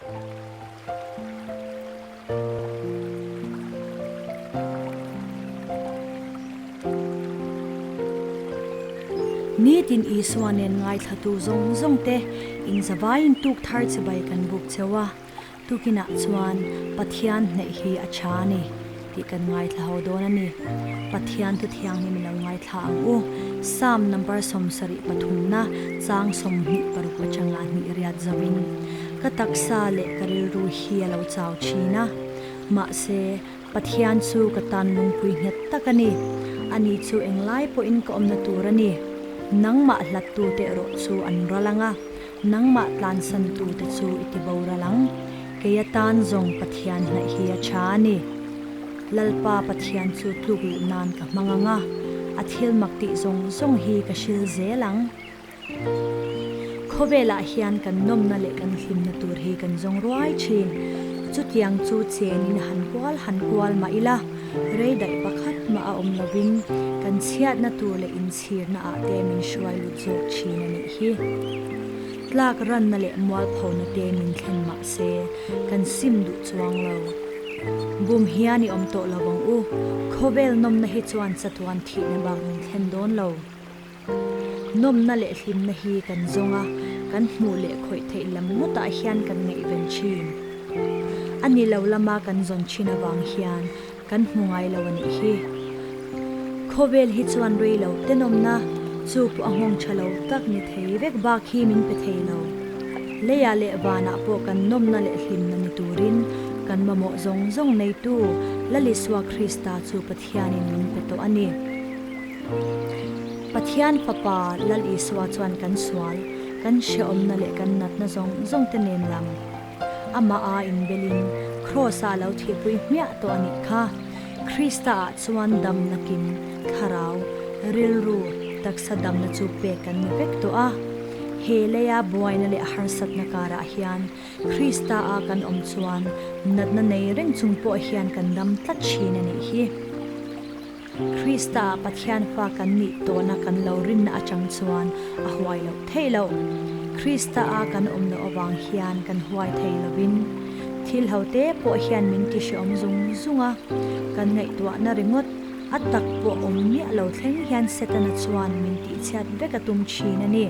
Nitin Isua nen ngaithlatu zawng zawng te inzavaiin tuk thar chibai kan buk cheu a, tukinah chuan Pathian hnaih hi a tha a ni tih kan ngaithla ho dawn a ni. Pathian thu thianghlim i lo ngaithla ang u. Psalm number 73 na chang 26 atanga hnih riat zauhin, Ka taksa leh ka rilru hi a lo chau thin a, mahse, Pathian chu ka tan lungpui nghet tak a ni. Ani chu englai pawhin ka awmna tur a ni. Nangmah hlattute erawh chu an ral ang a, nangmah tlansantute chu i ti boral ang. Kei atan zawng Pathian hnaih hi a tha a ni. Lalpa Pathian chu tluk luh nan ka hmang ang a, a thil mak tih zawng zawng hi ka hril zel ang. Khawvelah hian kan nawmna leh kan hlimna tur hi kan zawng ruai thin. Chutiang chu chenin han kual han kual mah ila, rei daih pakhat mah a awm lovin kan chhiatna tur leh inchhirna ah te min hruai lut zawk thin a nih hi. Tlak ranna leh mualphona te min thlen mah se kan sim duh chuang lo. Bum hian i awm tawh lo ang u, khawvel nawmna hi chuan chatuan thihna bak min thlen dawn lo. Nawmna leh hlimna hi kan zawng a, kan hmuh leh khawih theih lam ngawtah hian kan ngaihven thin. A ni lo lama kan zawn thin avang hian kan hmu ngai lo a nih hi. Khawvel hi chuan rei lo te nawmna chu pawh a nghawng tha lo tak ni thei vek bak hi min pe thei lo. Leiah leh vanah pawh kan nawmna leh hlimna ni turin kan mamawh zawng zawng neitu Lalisua Krista chu Pathianin min pe tawh a ni. Pathian Fapa Lal Isua chuan kan sual, kan hrehawmna leh kan natna zawng zawng te nen lam Amah a inbelin Kraws-ah lo thihpui hmiah tawh a nih kha. Krista-ah chuan damna kim, thlarau, rilru, taksa damna chu pek kan ni vek tawh a. He leia buaina leh harsatna karah hian Krista-a kan awm chuan natna nei reng chung pawh hian kan dam tlat thin a nih hi. Krista Pathian fa kan nih tawhna kan lo rinna atang chuan a huai loh theih loh. Krista a kan awm loh avang hian kan huai thei lovin, thil ho te pawh hian min ti hreawm zung zung a, kan ngaihtuahna ringawt a tak pawh awm miah lo thleng hian Setana chuan min tihchhiat vek a tum thin a ni.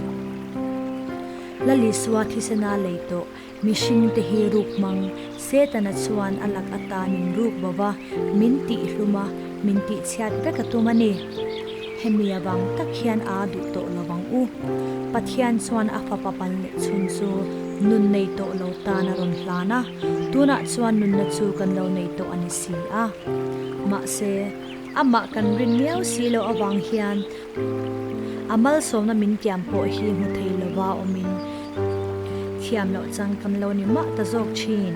Lalisua thisena lei tawh Mihringte hi ruk hmang, Setana chuan a lak ata min ruk bo va, min tihhlum a, min tihchhiat vek a tum a ni. Hemi avang tak hian aa duh tawh lo vang u. Pathian chuan a fapa pal leh chhun chu nun nei tawh lo tan a rawn hlan a, tunah chuan nunna chu kan lo nei tawh a ni si a. Mahse, amah kan rin miau si loh avang hian A malsawmna min tiam pawh hi hmu thei lova awmin thiam loh chang kan lo ni mah ta zawk thin.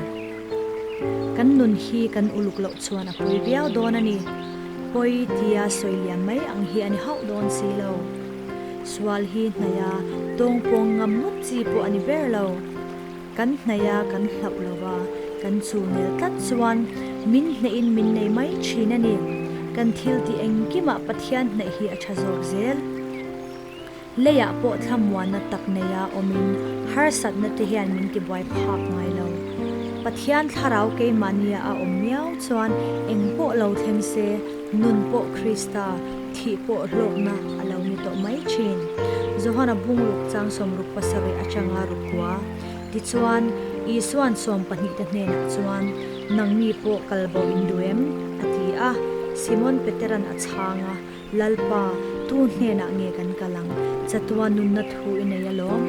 Kan nun hi kan uluk loh chuan a pawi viau dawn a ni. Pawi tia sawi liam mai ang hi a ni hauh dawn si lo. Sual hi hnaia tawng pawng ngam ngawt chi pawh a ni ber lo. Kan hnaia kan hlauh lova kan chunel tlat chuan min hnehin min nei mai thin a ni. Kan thil tih engkimah Pathian hnaih hi a tha zawk zel. Leiah pawh thlamuanna tak neia awmin harsatna te hian min tibuai phak ngai lo. Pathian thlarau keimahnia a awm miau chuan eng pawh lo thleng se, nun pawh Krista, thih pawh hlawkna a lo ni tawh mai thin. Johana bungruk chang 67 atanga rukua. Tichuan, Isua'n sawmpahnihte hnenah chuan, Nangni pawh kal bo in duh em? a ti a. Simon Petera'n a chhang a, Lalpa, tu hnenah nge kan kal ang? Chatuan nunna thu i nei alawm.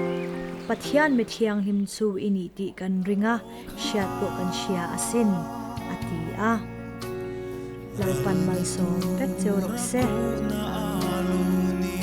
Pathian mi thianghlim chu i nih tih kan ring a, hriat pawh kan hria asin, a ti a. Lalpan malsawm vek cheu rawh se. Amen.